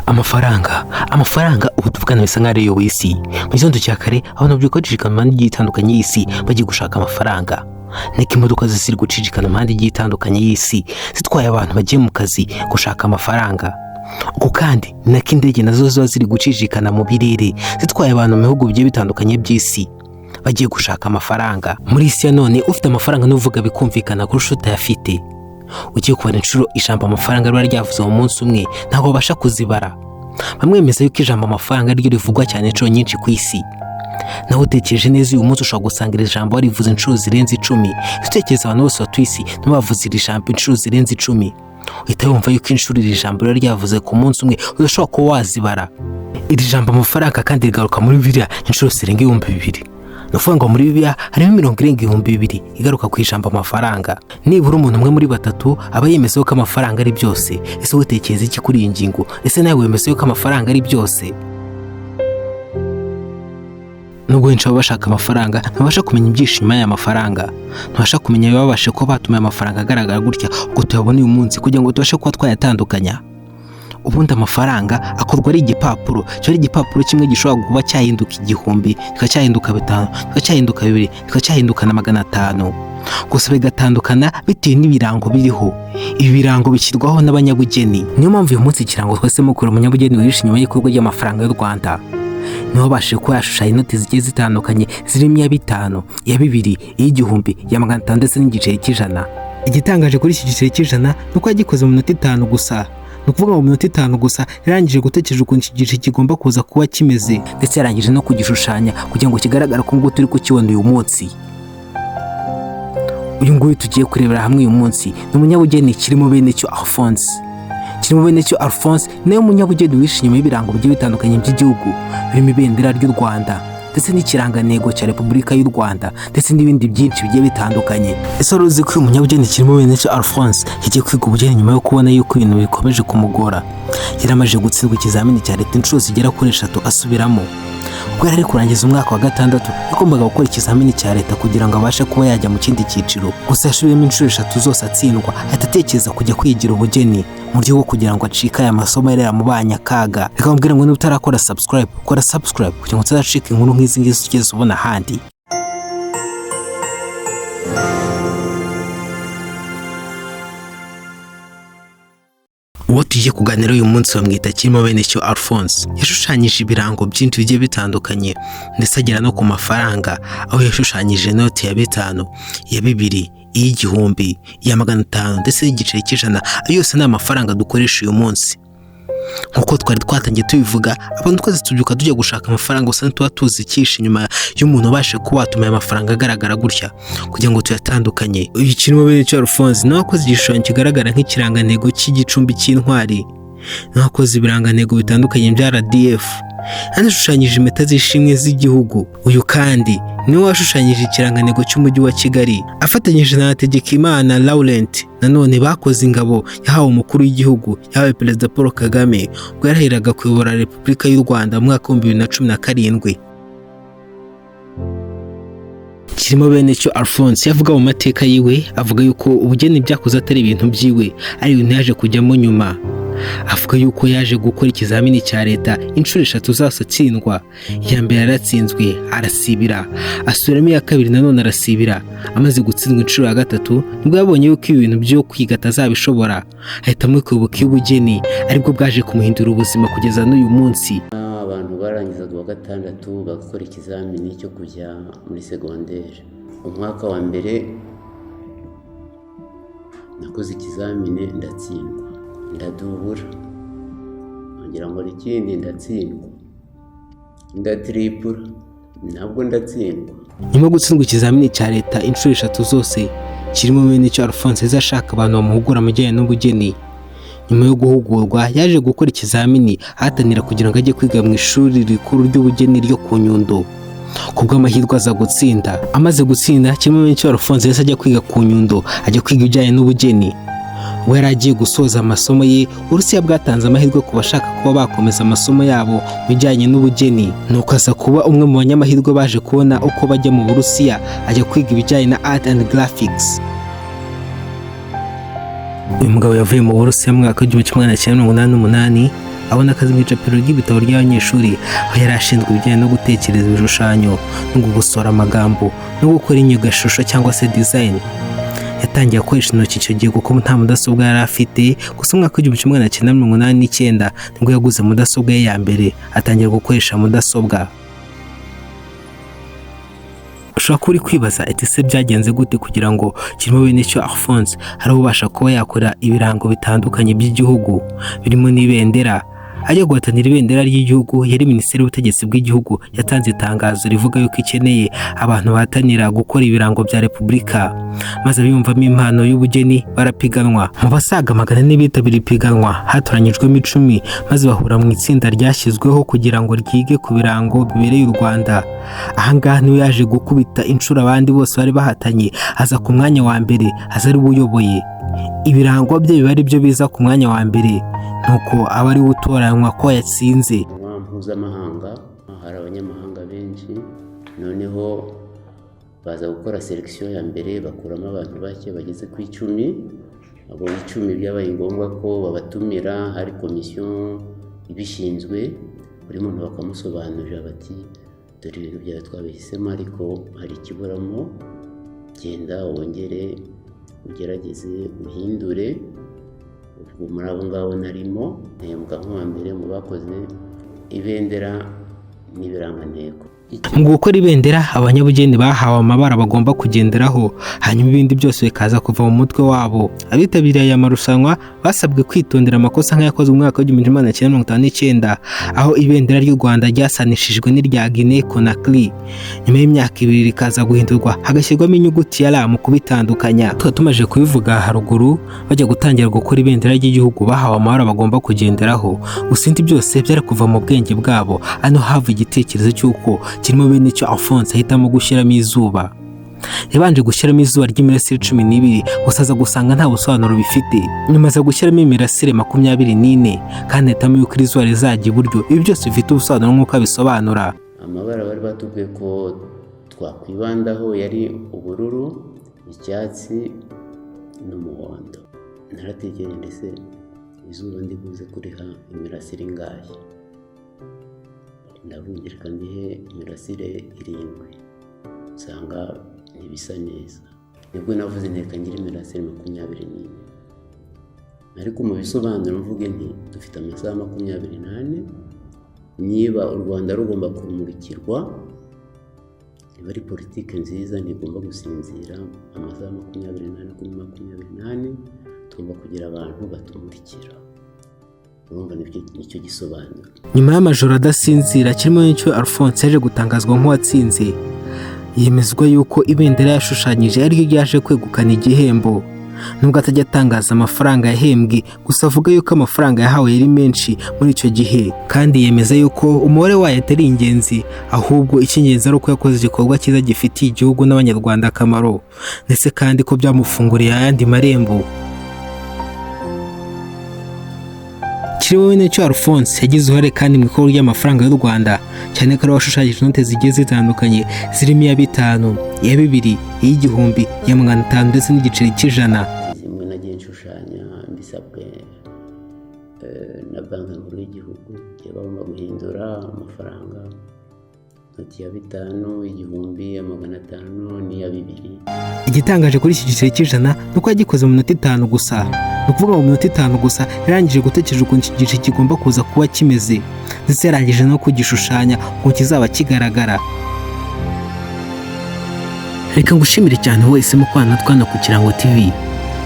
Amafaranga ubu tuvugana bisa nkaho ariyo isi. Mu gitondo cya kare abantu babyuka bacicikana mu mihanda igiye itandukanye y'isi bagiye gushaka amafaranga. Niko imodoka ziri gucicikana mu mihanda igiye itandukanye y'isi zitwaye abantu bagiye mu kazi gushaka amafaranga. Uko kandi ni nako indege nazo ziba ziri gucicikana mu birere zitwaye abantu mu bihugu bigiye bitandukanye by'isi bagiye gushaka amafaranga. Muri isi ya none ufite amafaranga n'uvuga bikumvikana kurusha utayafite. Ugiye kubara inshuro ijambo amafaranga riba ryavuze mu munsi umwe ntabwo babasha kuzibara. Bamwe bemeza yuko ijambo amafaranga ariryo rivugwa cyane inshuro nyinshi ku isi. Nawe utekereje neza uyu munsi ushobora gusanga iri jambo warivuze inshuro zirenze 10. Utekereza abantu bose batuye isi ntibavuze iri jambo inshuro zirenze 10. Uhita wumva yuko inshuro iri jambo riba ryavuze ku munsi umwe udashobora kuba wazibara. Iri jambo amafaranga kandi rigaruka muri Bibiliya inshuro zirenga 2000. Ni ukuvuga ngo muri Bibiliya harimo imirongo irenga 2000 igaruka ku ijambo amafaranga. Nibura umuntu umwe muri batatu aba yemeza ko amafaranga ari byose. Ese utekereza iki kuri iyi ngingo? Ese nawe wemeza ko amafaranga ari byose? Nubwo benshi baba bashaka amafaranga, ntibabasha kumenya ibyishimo y'aya mafaranga. Ntibabasha kumenya ibibabasha kuba batuma aya mafaranga agaragara gutya uko tuyabona uyu munsi kugira ngo tubashe kuba twayatandukanya. Ubundi amafaranga akorwa ari igipapuro, cyo ari igipapuro kimwe gishobora kuba cyahinduka 1000, kikaba cyahinduka 5, kikaba cyahinduka 2, kikaba cyahinduka na 500. Gusa bigatandukana bitewe n'ibirango biriho. Ibi birango bishyirwaho n'abanyabugeni. Niyo mpamvu uyu munsi ikirango twahisemo kureba umunyabugeni wihishe inyuma y'ikorwa ry'amafaranga y'u Rwanda. Niho babashije kuba yashushanya inoti zigiye zitandukanye zirimo iya 5, iya 2, iy'igihumbi, iya 500 ndetse n'igiceri cy'ijana. Igitangaje kuri iki giceri cy'ijana ni uko yagikoze mu minota 5 gusa. Ni ukuvuga ngo mu minota 5 gusa yarangije gutekereza ukuntu iki giceri kigomba kuza kuba kimeze, ndetse yarangije no kugishushanya kugira ngo kigaragare ko ngubu turi kukibona uyu munsi. Uyu nguyu tugiye kurebera hamwe uyu munsi ni umunyabugeni Kirimo Benecyo Alphonse. Kirimo Benecyo Alphonse niwe munyabugeni wihishe inyuma y'ibirango bigiye bitandukanye by'igihugu birimo ibendera ry'u Rwanda ndetse n'ikirangantego cya Repubulika y'u Rwanda ndetse n'ibindi byinshi bigiye bitandukanye. Ese wari uzi ko uyu munyabugeni Kirimo Benecyo Alphonse yagiye kwiga ubugeni nyuma yo kubona yuko ibintu bikomeje kumugora? Yari amaze gutsindwa ikizamini cya leta inshuro zigera kuri 3 asubiramo. Ubwo yari ari kurangiza umwaka wa 6 yagombaga gukora ikizamini cya leta kugira ngo abashe kuba yajya mu kindi cyiciro. Gusa yasubiyemo inshuro 3 zose atsindwa, ahita atekereza kujya kwigira ubugeni mu buryo bwo kugira ngo acike aya masomo yari yaramubanye akaga. Reka mubwire ngo niba utarakora subscribe, kora subscribe kugira ngo utazacika inkuru nk'izi ngizi ugeze ubona ahandi. Uwo tugiye kuganira uyu munsi bamwita Kirimo Benecyo Alphonse. Yashushanyije ibirango byinshi bigiye bitandukanye ndetse agera no ku mafaranga, aho yashushanyije inoti ya 5, iya 2, iy'igihumbi, iya 500 ndetse n'igiceri cy'ijana. Ayo yose ni amafaranga dukoresha uyu munsi. Nkuko twari twatangiye tubivuga, abantu twese tubyuka tujya gushaka amafaranga, gusa ntituba tuzi icyishe inyuma y'umuntu ubashe kuba watuma aya mafaranga agaragara gutya kugira ngo tuyatandukanye. Uyu Kirimo Benecyo Alphonse nawe akoze igishushanyo kigaragara nk'ikirangantego cy'igicumbi cy'intwari, nawe akoze ibirangantego bitandukanye bya RDF, yanashushanyije impeta z'ishimwe z'igihugu. Uyu kandi niwe washushanyije ikirangantego cy'umujyi wa Kigali afatanyije na Hategekimana Laurent. Nanone bakoze ingabo yahawe umukuru w'igihugu, yahawe Perezida Paul Kagame ubwo yarahiraga kuyobora Repubulika y'u Rwanda mu mwaka wa 2017. Kirimo Benecyo Alphonse yavuga mu mateka yiwe, avuga yuko ubugeni byakoze atari ibintu byiwe, ari ibintu yaje kujyamo nyuma. Avuga yuko yaje gukora ikizamini cya leta inshuro 3 zose atsindwa. Iya mbere yaratsinzwe arasibira, asubiramo iya kabiri nanone arasibira. Amaze gutsindwa inshuro ya 3 nibwo yabonye yuko ibintu byo kwiga atazabishobora, ahitamo kwibuka iy'ubugeni, aribwo bwaje kumuhindura ubuzima kugeza n'uyu munsi. Abantu barangizaga uwa 6 bagakora ikizamini cyo kujya muri segonderi. Umwaka wa mbere nakoze ikizamini ndatsindwa, ndadubura, nongera nkora ikindi ndatsindwa, ndatiripura nabwo ndatsindwa. Nyuma yo gutsindwa ikizamini cya leta inshuro 3 zose, Kirimo Benecyo Alphonse yahise ashaka abantu bamuhugura mu bijyanye n'ubugeni. Nyuma yo guhugurwa yaje gukora ikizamini ahatanira kugira ngo ajye kwiga mu ishuri rikuru ry'ubugeni ryo ku Nyundo. Ku bw'amahirwe aza gutsinda. Amaze gutsinda, Kirimo Benecyo Alphonse yahise ajya kwiga ku Nyundo, ajya kwiga ibijyanye n'ubugeni. Ubwo yari agiye gusoza amasomo ye, Uburusiya bwatanze amahirwe ku bashaka kuba bakomeza amasomo yabo mu bijyanye n'ubugeni. Nuko aza kuba umwe mu banyamahirwe baje kubona uko bajya mu Burusiya, ajya kwiga ibijyanye na Art and Graphics. Uyu mugabo yavuye mu Burusiya mu mwaka w'igihumbi kimwe magana cyenda mirongo inani n'umunani, Abona akazi mu icapiro ry'ibitabo ry'abanyeshuri, aho yari ashinzwe ibijyanye no gutekereza ibishushanyo no gukosora amagambo no gukora inyogashusho cyangwa se design. Yatangiye akoresha intoki icyo gihe kuko nta mudasobwa yari afite. Gusa umwaka w'1989 nibwo yaguze mudasobwa ye ya mbere, atangira gukoresha mudasobwa. Ushobora kuba uri kwibaza ati: "Ese byagenze gute kugira ngo Kirimo Benecyo Alphonse hari ubasha kuba yakora ibirango bitandukanye by'igihugu birimo n'ibendera?" Ajya guhatanira ibendera ry'igihugu, yari Minisiteri y'Ubutegetsi bw'Igihugu yatanze itangazo rivuga yuko ikeneye abantu bahatanira gukora ibirango bya Repubulika, maze abiyumvamo impano y'ubugeni barapiganwa. Mu basaga 400 bitabiriye ipiganwa, hatoranyijwemo 10, maze bahura mu itsinda ryashyizweho kugira ngo ryige ku birango bibereye u Rwanda. Ahangaha niwe yaje gukubita inshuro abandi bose bari bahatanye, aza ku mwanya wa mbere, aza ari we uyoboye. Ibirango bye biba ari byo biza ku mwanya wa mbere, nuko aba ari we utoranywa ko yatsinze. Irushanwa mpuzamahanga, hari abanyamahanga benshi. Noneho baza gukora sélection ya mbere, bakuramo abantu bake bageze ku 10. Abo 10 byabaye ngombwa ko babatumira, hari komisiyo ibishinzwe, buri muntu bakamusobanurira bati: "Dore ibintu byawe twabihisemo, ariko hari ikiburamo, genda wongere ugerageze uhindure." Ubwo muri abo ngabo narimo, mpembwa nk'uwa mbere mu bakoze ibendera n'ibirangantego. Mu gukora ibendera, abanyabugeni bahawe amabara bagomba kugenderaho, hanyuma ibindi byose bikaza kuva mu mutwe wabo. Abitabiriye aya marushanwa basabwe kwitondera amakosa nk'ayakozwe mu mwaka w'1959, aho ibendera ry'u Rwanda ryasanishijwe n'irya Guinea Conakry, nyuma y'imyaka 2 rikaza guhindurwa hagashyirwamo inyuguti ya R mu kubitandukanya. Tukaba tumaze kubivuga haruguru, bajya gutangira gukora ibendera ry'igihugu bahawe amabara bagomba kugenderaho, gusa ibindi byose byari kuva mu bwenge bwabo. Hano hava igitekerezo cy'uko Kirimo Benecyo Alphonse ahitamo gushyiramo izuba. Yabanje gushyiramo izuba ry'imirasire 12, gusa aza gusanga nta busobanuro bifite. Nyuma aza gushyiramo imirasire 24, kandi ahitamo yuko iri zuba rizajya iburyo. Ibi byose bifite ubusobanuro nk'uko abisobanura. Amabara bari batubwiye ko twakwibandaho yari ubururu, icyatsi n'umuhondo. Naratekereje, ndetse izuba ndi buze kuriha imirasire ingahe? Ndavuga reka ndihe imirasire 7, nsanga ntibisa neza. Nibwo navuze nti: "Reka ngire imirasire 24," ariko mu bisobanuro mvuge nti: "Dufite amasaha 24, niba u Rwanda rugomba kumurikirwa, niba ari politiki nziza ntigomba gusinzira amasaha 24 kuri 24, tugomba kugira abantu batumurikira." Urumva nicyo gisobanuro. Nyuma y'amajoro adasinzira, Kirimo Benecyo Alphonse yaje gutangazwa nk'uwatsinze, yemezwa yuko ibendera yashushanyije ariryo ryaje kwegukana igihembo. Nubwo atajya atangaza amafaranga yahembwe, gusa avuga yuko amafaranga yahawe yari menshi muri icyo gihe, kandi yemeza yuko umubare wayo atari ingenzi, ahubwo icy'ingenzi ari uko yakoze igikorwa cyiza gifitiye igihugu n'Abanyarwanda akamaro, ndetse kandi ko byamufunguriye ayandi marembo. Kirimo Benecyo Alphonse yagize uruhare kandi mu ikorwa ry'amafaranga y'u Rwanda, cyane ko ari we washushanyije inote zigiye zitandukanye, zirimo iya 5, iya 2, iy'igihumbi, iya 500 ndetse n'igiceri cy'100. Zimwe nagiye nshushanya mbisabwe na Banki Nkuru y'Igihugu, igihe bagomba guhindura amafaranga, inoti ya 5, 1000, iya 500 n'iya 2. Igitangaje kuri iki giceri cy'100 ni uko yagikoze mu minota 5 gusa. Ni ukuvuga mu minota 5 gusa yarangije gutekereza ukuntu iki giceri kigomba kuza kuba kimeze, ndetse yarangije no kugishushanya ukuntu kizaba kigaragara. Reka ngushimire cyane wese mu kwana twana ku Kirango TV.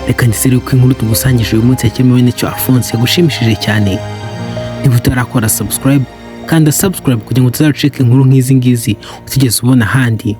Reka nizere ko inkuru tugusangije uyu munsi ya Kirimo Benecyo Alphonse yagushimishije cyane. Niba utarakora subscribe, kanda subscribe kugira ngo utazacika inkuru nk'izi ngizi utigeze ubona ahandi.